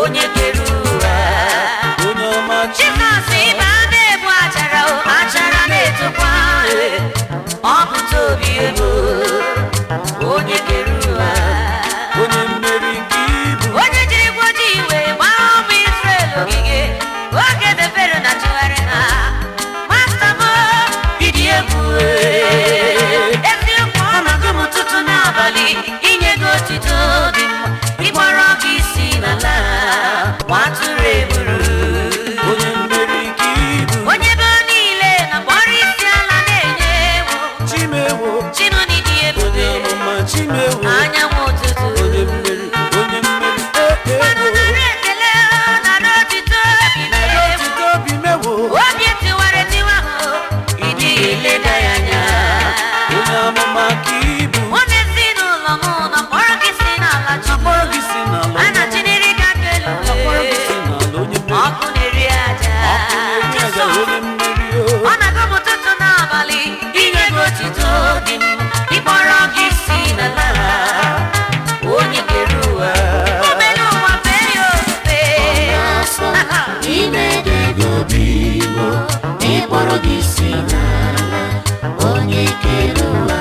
Onye kere ụwa. Onye ọma. Jizọs, ibe a na-ebu achara o, achara na-etokwa e. Ọ bụ tobi ebo, onye kere ụwa. Onye mmeri ka ibu. Onye jiri gwa ojii wee gbaa ụmụ Izrel ogige oge debere na chụgharị ha. Masta m, ịdị egwu e. Eziokwu, ọ na-agụ m ụtụtụ n'abalị inye gị otito dị mma, ịgbara gị isi n'ala nwatụrụ eburu. Onye mmeri ka ibu. Onye ebe niile na mkpọrọ isi ala na-enye ewu. Chimewo. Chinụnị dị Onye ebube. amụma, Chimewo. Anyanwụ ụtụtụ. Onye mmeri, onye mmeri, ee. Mmanụ nara ekele, nara otito bi Nara mewo. otito bi mewo. Obi etiwara etiwa ahụ, ịdịghị eleda ya anya. Onye amụma ka ibu. Mụ na ezinụlọ m nọ mkpọrọ gị si n'ala Chukwu. Akpọrọ gị si n'ala. A na-achịnịrị gị aka elu. Akpọrọ gị si n'ala, onye mmeri. Ọkụ na-eri aja. Ọkụ na-eri aja, onye mmeri o. Ọ na-agụ m ụtụtụ n'abalị inye gị otito dị mma, ịkpọrọ gị si n'ala, onye kere ụwa. Omere ụwa fee ya ofufe. Nsọ imede gị obi mo, ịkpọrọ gị si n'ala, onye kere ụwa.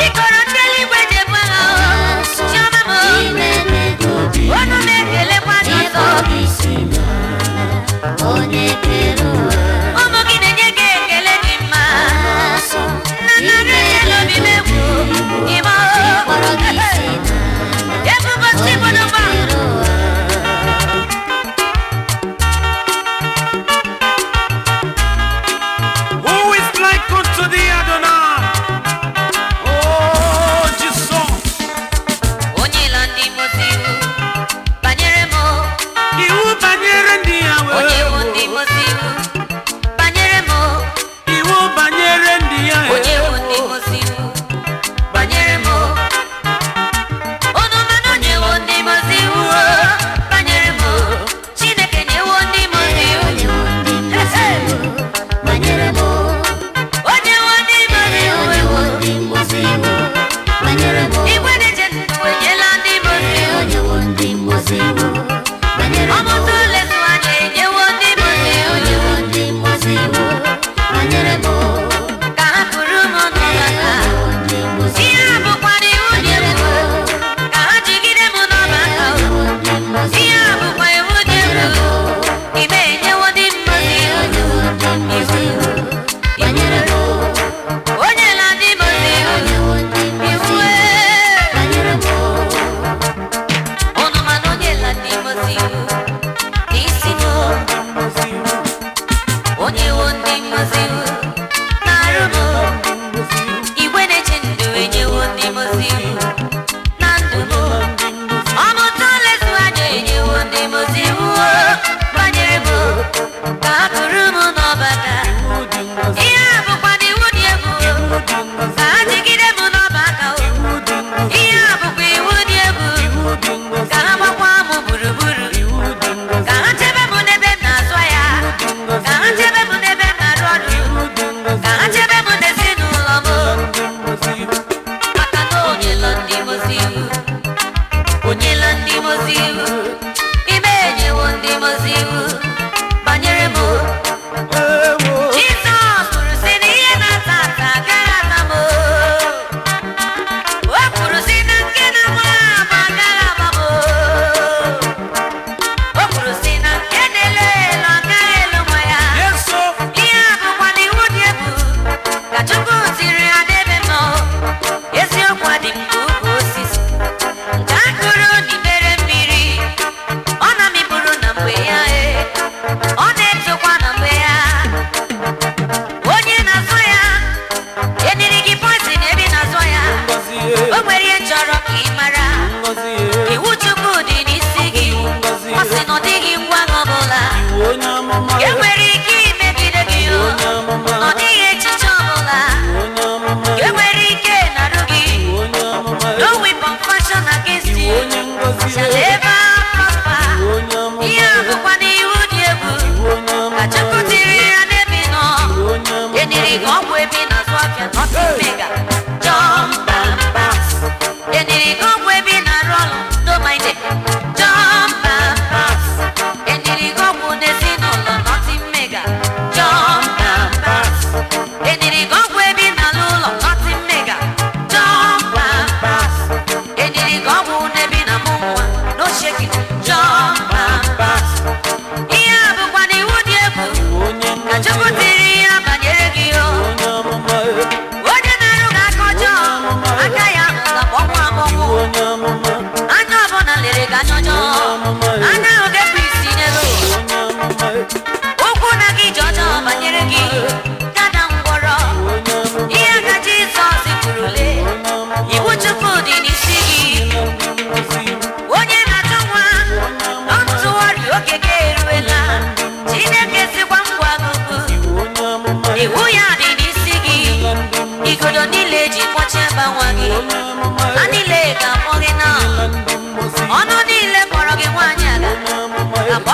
Ịkọrọ ndị eluigwe ji ebu agha o, Nsọ chiọma m, imede gị obi onu mo, na-ekelekwa gị ọzọ. ịkpọrọ gị si n'ala, onye kere ụwa. Ụmụ gị na-enye gị ekele dị mma. Nsọ Nna nna imede ekele obi gị m egwu obi mo, ịma ịkpọrọ gị si n'ala, ebubo onye chibụnụba. kere ụwa. Who is like unto thee, Adonai? Oh, Jesus. Onye la ndị mozi iwu banyere m. Iwu banyere ndị ya Onye wee. wu ndị mozi iwu banyere m. Iwu banyere ndị ya. Onye wu ndị mozi iwu banyere m. Unu mana onye wu ndị mozi iwu banyere m. Chineke na-ewu ndị mozi iwu. Onye wo ndị mmozi iwu banyere m. Onye wu ndị mozi iwu. Onye wo ndị mmozi iwu banyere m. Igwe na-eche ndụ enyela ndị mozi iwu. Onye wo ndị mmozi iwu banyere m. Ọmụtụ lezu anya enyewo ndị mozi iwu. Onye wo ndị mmozi iwu banyere m. Ka ha kụrụ m n'ọbaka. Onye wo ndị mmozi Ihe a bụkwa n'iwu dị banyere m. egwu. Ka ha jigide m n'ọbaka. Onye wo ndị mmozi Ihe a bụkwa iwu dị egwu. Ime enyewo ndị mmozi iwu. Onye wo ndị mmozi iwu banyere m. Onye la ndị mmozi iwu. Onye wo ndị Iwu mmozi ee. banyere m. Unu mana onye la ndị mmozi iwu. N'isi m. Onye wo ndị mmozi iwu. Na-arụ m. Igwe na-eche ndụ enyewo ndị mmozi iwu. Na ndụ m. Ọmụta lezu anya enyewo ndị mmozi iwu banyere m, ka ha tụrụ m n'ọbaka. Ihe a bụkwa na iwu dị egwu, ka ha jigide m n'ọbaka o. Ihe a bụkwa iwu dị egwu, ka ha gbakwa m gburugburu, ka ha chebe m n'ebe m na-azụ ya, ka ha chebe m n'ebe m na-arụ ọrụ, ka ha chebe m n'ezinụlọ m, maka na onyela ndị mmozi iwu, onyela ndị mmozi iwu, ime enyewo ndị mmozi iwu banyere m. Jizọs kwuru sị na ihe na-ata ata agaghị ata m. O kwuru sị na nke na-agba agba agaghị agba m. O kwuru sị na nke na-elo elo agaghị elo nwa ya. Ihe a bụkwa na iwu dị egwu ka Chukwu tiri ha n'ebe m nọ. Eziokwu adị m ka ukwu osisi nke a kụrụ n'ikpere mmiri. Ọ na-amịpụrụ na mgbe ya e. Ọ na-etokwa na mgbe ya. Onye na-azụ ya enyere gị poison ebe ị na-azụ ya. O nwere ihe chọrọ ka ị mara. Iwu Chukwu dị n'isi gị. Ọ sị na ọ dịghị ngwa agha ọbụla e nwere ike imegide gị o. Na ọ dịghị echiche ọbụla e nwere ike narụ gị. No weapon fashion against you shall ever prosper. Ihe a bụkwa na iwu dị egwu ka Chukwu tiri ya n'ebe ị nọ. Enyere gị ọgwụ ebe ị na-azụ afịa, nothing mega jump and pass. Enyere gị ọgwụ ebe ị na-arụ ọrụ, no mind it, jump and pass. Chineke sikwa ngwa gị okwu. Iwu onye amụma. Iwu ya dị n'isi gị. Onyela ndị mmosi. Igodo niile eji kpọchie ebe nwa gị, Onye amụma. ha niile ga-akpọ gị na Onyela ndị mmosi. ọnụ niile kpọrọ gị nwaanyị aga Onye amụma. akpọ.